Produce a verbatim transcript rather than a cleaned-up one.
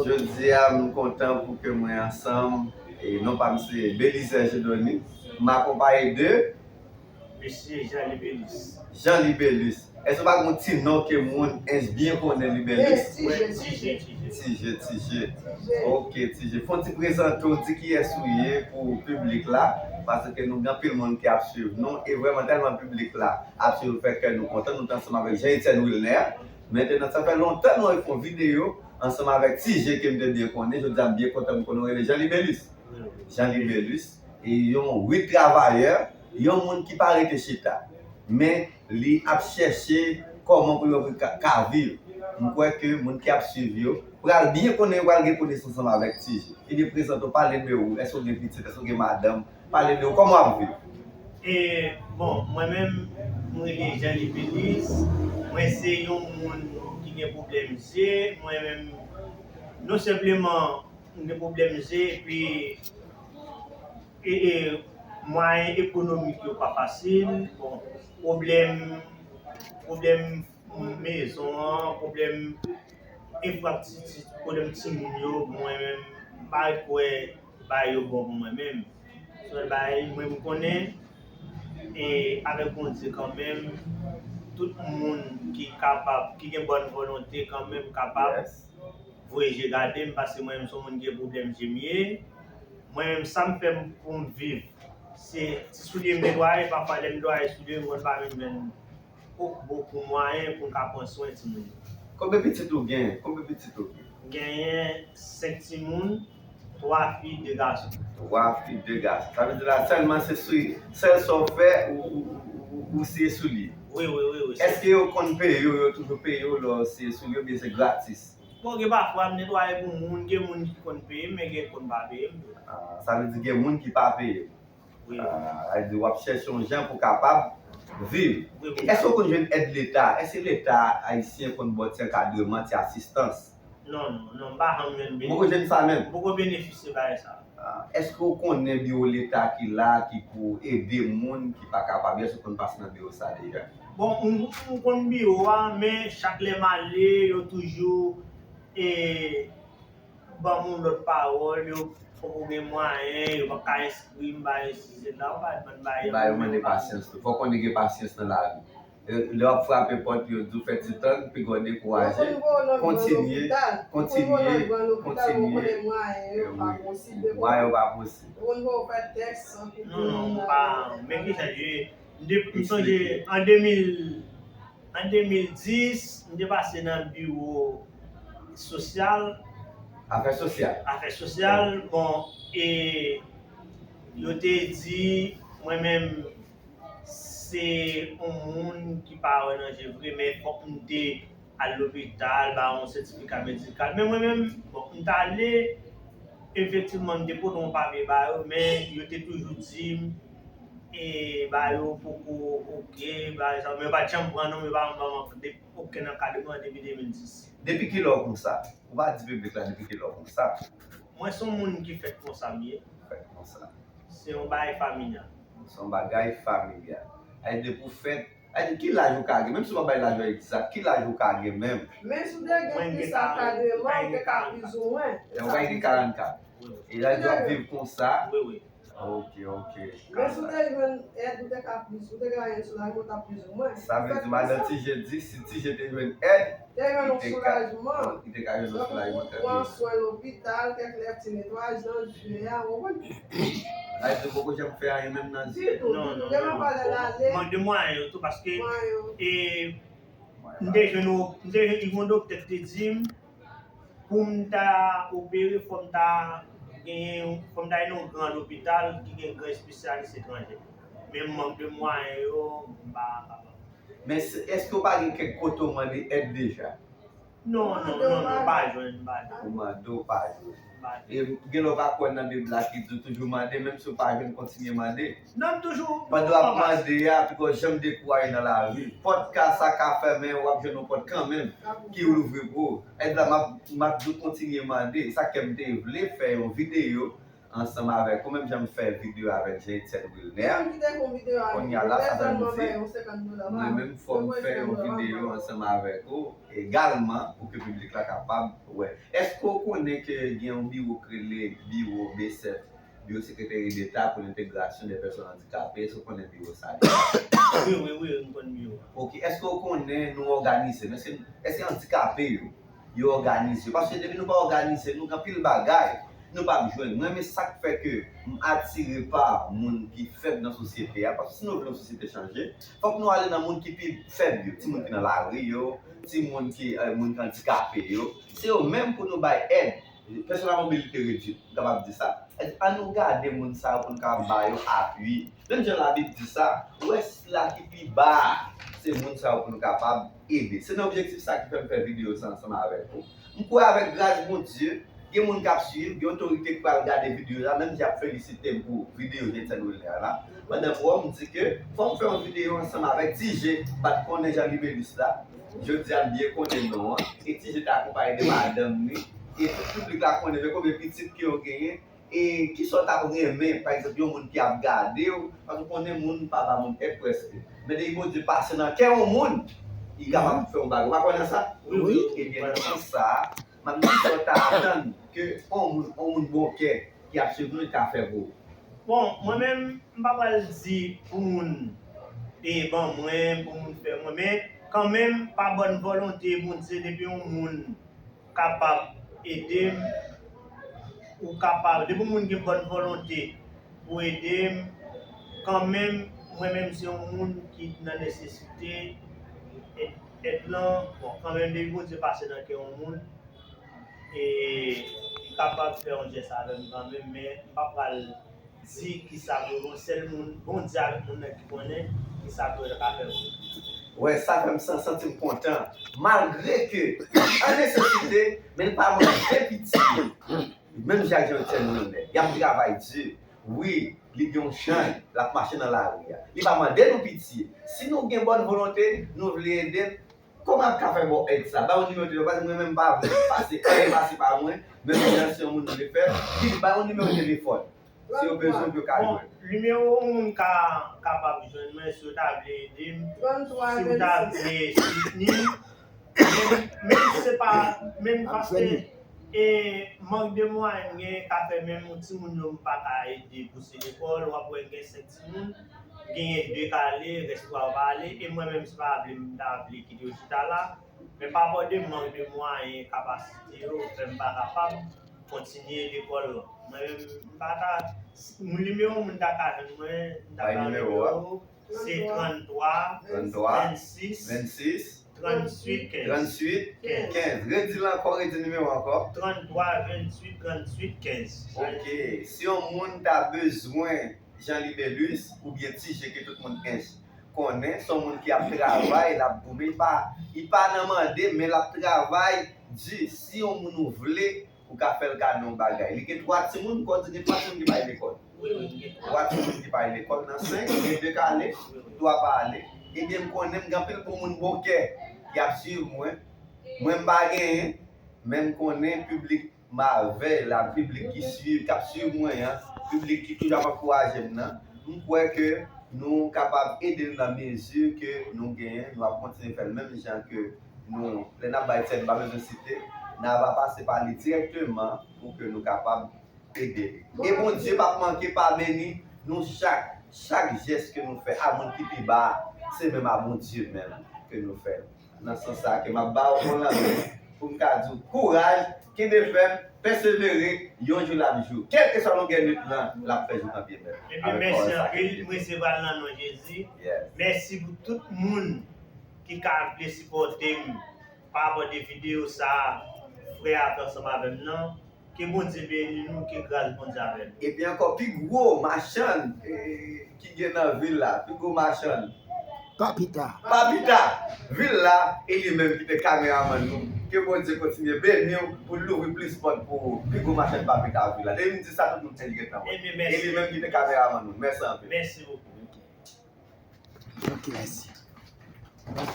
Jodi a, m kontan pou ke mwen ansanm, e non pa m se Belizaire Jedony, m akonpaye de Mesye Jean Libellus. Jean Libellus. Èske w pa gen yon ti non ke moun ens byen konnen Libellus? Wi, Ti J. Ti J, Ti J. Ti J, Ti J. Ok, Ti J. Fè yon ti prezante w, di kiyès ou ye pou piblik la, paske nou gen anpil moun ki ap swiv nou, e vrèman tèlman piblik la ap swiv nou fè kè nou kontan, nou te ansanm avèk Jean Etienne Wilner. Mentnan, sa fè lontan nou fè yon videyo ansanm avèk Ti J ke m te byen konnen, jodi a m byen kontan m konnen w rele Jean Libellus. Jean Libellus, e yon wi travayè, yon moun ki pa rete chita, men li ap chèche kòman pou yo ka, ka viv. M kwè ke moun ki ap swiv yo pral byen konnen, yo pral gen konesans ansanm avèk Ti J. Ebyen, prezante w, pale de ou, èske w gen pitit, èske w gen madanm, pale de ou, kòman w ap viv? E, bon, mwen menm, mwen rele Jean Libellus, mwen se yon moun ki gen pwoblèm je, mwen menm, non senpleman, m gen pwoblèm je, epi e, e, mwayen ekonomik yo pa fasil. Bon, pwoblèm, pwoblèm mezon an, pwoblèm enfrastrikti, pwoblèm timoun yo, mwen menm, m pa ret kwè bagay yo bon pou mwen menm. Sèl bagay mwen m konnen, e avèk Bondye kanmenm, tout moun ki kapab, ki gen bòn volonte kanmenm kapab voye je gade m, paske mwen menm se yon moun ki gen pwoblèm je m ye. Mwen menm, sa m fè pou m viv, se ti soulye m netwaye, pafwa lè m netwaye soulye, m konn pa menm jwenn bokou mwayen pou m ka pran swen timoun yo. Konbyen pitit ou gen? Konbyen pitit ou gen? M genyen senk timoun, twa fi, de gason. Twa fi, de gason. Sa vle di la, sèlman se sou, sèl sa w fè, ou, ou, ou, ou, ou siye soulye? Wi, wi, wi, wi. Èske yo konn peye w, yo toujou peye w lè w siye soulye, oubyen se gratis? Bon, gen pafwa m netwaye pou moun, gen moun ki konn peye m, men gen konn pa peye m tou. Ah, sa vle di gen moun ki pa peye w. Wi. Ah, sa vle di w ap chèche yon jan pou w kapab viv. Wi, wi. Èske w konn jwenn èd Leta? Èske Leta ayisyen konn ba w ti ankadreman, ti asistans? Non, non, non, m pa janm jwenn benefisye. Ou poko jwenn sa menm? M poko benefisye bagay sa. Ah, èske w konnen biwo Leta ki la, ki pou ede moun ki pa kapab yo? Èske w konn pase nan biwo sa deja? Bon, m, m konn biwo a, men chak lè m ale, yo toujou, e, ban m yon lòt pawòl, yo poko gen mwayen, yo pa ka enskri m, bagay si, se la, ou pa mande bagay. Ba yo mande pasyans tou. Fòk konnen gen pasyans nan lavi. E, lè w ap frape pòt, yo di w fè ti tann, piga w dekouraje. Kontinye, kontinye, kontinye. E wi. Mwayen yo pa posib. Non, non, m pa, men ki sa, je, m te, m sonje an de mil, an de mil dis, m te pase nan biwo sosyal. Afè sosyal. Afè sosyal, bon, e yo te di, mwen menm, se yon moun ki pa wè nan je vre, men fòk m te al lopital, ba yon sètifika medikal. Men mwen menm, bon, m t ale, efektivman, m te pote yon papye ba yo, men yo te toujou di m, e, ba yo poko oke, ba sa, men yo pa t janm pran non m, yo pa janm ban m okenn ankadreman depi de mil dis. Depi kilè w konsa? Ou pa di piblik la depi kilè w konsa? Mwen se yon moun ki fèt konsa m ye. Fèt konsa. Se yon bagay familyal. Se yon bagay familyal. Sa vle di depi w fèt, sa vle di ki laj ou ka gen, menm si w pa bay laj ou egzak, ki laj ou ka gen menm? Men si w te gen plis ankadreman, ou te ka plizoumwen. Ou pa gen karannkat. Wi, wi. E sa vle di w ap viv konsa? Wi, wi. Ok, ok. Men si w te jwenn èd, ou te ka plis, ou te ka jwenn soulajman, ou t ap plizoumwen. Sa vle di madan Ti J di, si Ti J te jwenn èd, te jwenn yon soulajman. Li te ka jwenn yon soulajman, trè byen. Pran swen lopital, kèk lè ti netwayaj nan je a, ou konprann? Sa vle di w poko janm fè anyen menm nan je? Ditou, ditou. Depi w pa lè l ale. Mank de mwayen yo tou, paske, e, m te jwenn, m te jwenn yon doktè ki te di m, pou m ta opere, fò m ta genyen, fò m ta al nan yon gran lopital ki gen gran espesyalis etranje. Men mank de mwayen yo, m pa kapab. Men s-, èske w pa gen kèk kote w mande èd deja? Non, non, non, non, m pa jwenn, m pa jwenn. Ou mande, w pa jwenn. M pa jwenn. E gen lè w pa kwè nan Bib la ki di w toujou mande, menm si w pa jwenn, kontinye mande. Non, m toujou. Pandan w ap mande a, piga w janm dekouraje nan lavi. Pòt ka sa ka fèmen, w ap jwenn yon pòt kanmenm ki louvri pou ou. Èd la, m ap, m ap di w kontinye mande. Sa k fè m te vle fè yon videyo ansanm avèk ou, menm jan m fè videyo avèk Jean Etienne Wilner. Kounye a la, sa fè m di, mwen menm, fò m fè yon videyo ansanm avèk ou egalman pou ke piblik la kapab wè. Èske w Konnen ke gen yon biwo k rele Biwo B S E F, Biwo Sekreteri Deta pou Lentegrasyon dè Pèsòn Andikape, èske w konnen biwo sa deja? Wi, wi, wi, m konn biwo a. Ok, èske w konnen nou òganize nou? Èske, èske andikape yo, yo òganize yo? Paske depi nou pa òganize nou, gen anpil bagay nou p ap jwenn. Mwen, men sa k fè ke m atire pa moun ki fèb nan sosyete a, paske si nou vle yon sosyete chanje, fòk nou ale nan moun ki pi fèb yo, timoun ki nan lari yo, timoun ki, eh, moun ki andikape yo. Se yo menm pou nou bay èd. Pèsòn a mobilite redwit, m kapab di sa. Ann nou gade moun sa yo pou n ka ba yo apui. Menm jan Labib di sa, ou wè sila ki pi ba a, se moun sa yo pou nou kapab ede. Se nan objektif sa ki fè m fè videyo sa ansanm avèk ou. M kwè avèk gras Bondye, gen moun k ap swiv, gen otorite k pral gade videyo sa, menm jan y ap felisite m pou videyo Jensen Wilner la. Pandan m wè w, m di ke fò m fè yon videyo ansanm avèk Ti Je, m pa t konnen Jean Libellus la. Jodi a, m byen konnen non an. E Ti Je te akonpaye de madanm li. E tout piblik la konnen men konbyen pitit ke yo genyen. E kisa w t ap renmen, pa egzanp, yon moun ki ap gade w, paske w konnen moun pa ba moun èd prèske. Men depi Bondye pase nan kè yon moun, li kapab fè yon bagay. Ou pa kwè nan sa? Wi, wi. Ebyen, nan sans sa a, m ap di kisa w ta atann ke yon moun, yon moun bon kè ki ap swiv nou, li ka fè pou ou. Bon, mwen menm, m pa pral di pou moun e ban mwen, pou moun fè mwen, men kanmenm, pa bòn volonte Bondye, depi yon moun kapab ede m, ou kapab, depi yon moun gen bòn volonte pou ede m, kanmenm, mwen menm se yon moun ki nan nesesite èd, èd lan, bon, kanmenm, depi Bondye pase nan kè yon moun, e li kapab fè yon jès avè m kanmenm, men m pa pral di kisa pou yon sèl moun, Bondye avèk moun nan ki konnen kisa pou yo ka fè pou. Wè, sa fè m san- santi m kontan. Malgre ke an nesesite, men l pa mande pitye. Menm jan ak Jean Etienne Wilner, y ap travay di. Wi, li gen yon chan, l ap mache nan lari a. Li pa mande nou pitye. Si nou gen bòn volonte, nou vle ede l, kòman ap ka fè ba w èd sa? Ba yon nimewo telefòn, paske mwen menm m pa vle pase anyen pase pa mwen, menm jan si yon moun vle fè, di l ba yon nimewo telefòn. Si yo bezwen pou yo ka jwenn. Bon, nimewo yon moun ka kapab jwenn mwen si yo ta vle ede m, si yo ta vle soutni m, menm, menm si se pa, menm paske e mank de mwayen m genyen ka fè menm yon timoun yo m pa ka ede pouse lekòl, w ap wè gen senk timoun, genyen de k ale, rès twa yo pa ale, e mwen menm se pa vle m ta vle kite yo chita la, men pa rapò de mank de mwayen, kapasite yo fè m pa kapab kontinye lekòl lan. Mwen menm m pa ka, moun nimewo moun ta ka jwenn mwen, m ta ka nimewo se tranntwa, vennsis, trannuit, kenz. Trannuit, kenz. Redi l ankò, redi nimewo ankò. Tranntwa, venntuit, trannuit, kenz. Ok, si yon moun ta bezwen Jean Libellus oubyen Ti Je ke tout moun ench konnen, se yon moun ki ap travay, l ap goumen, li pa, li pa nan mande, men l ap travay di. Si yon moun ou vle, ou ka fè l kado yon bagay. Li gen twa timoun, kò di gen twa timoun ki pa al lekòl. Twa timoun ki pa al lekòl nan senk, gen de k ale, twa pa ale. Ebyen, m konnen m gen anpil bon moun bon kè ki ap swiv mwen. Mwen, m pa genyen, men m konnen piblik m avè la, piblik ki swiv, k ap swiv mwen an, piblik ki toujou ap ankouraje m nan, m kwè ke nou kapab ede l nan mezi ke nou genyen, nou ap kontinye fè l menm jan ke nou, lè n ap bay ti èd, m pa bezwen site, n ava pase pa li dirèkteman pou ke nou kapab ede li. E Bondye p ap manke pa beni nou chak, chak jès ke nou fè a moun ki pi ba a, se menm a Bondye menm ke nou fè l. Nan sans sa ke m ap ba w yon lanmen pou m ka di w kouraj, kenbe fèm, pèsevere, yon jou l ap jou. Kèlkeswa longè nwit lan, l ap fè jou kanpe bèl. Ebyen, mèsi anpil, m resevwa l nan non Jezi. Mèsi pou tout moun ki ka vle sipòte m pa rapò de videyo sa a, frè a fè ansanm avè m nan. Ke Bondye beni nou, ke gras Bondye avè nou. Epi ankò, pi gwo machann ki gen nan vil la, pi gwo machann. Papita. Papita, vil la, e li menm ki te kameramann nou. Ke Bondye kontinye beni w pou l louvri plis pòt pou ou. Pi gwo machann papita vil la. Depi m di sa, tout moun tèt gentan wè. E li menm ki te kameramann nou. Mèsi anpil. Mèsi bokou. Ok, mèsi. Ok.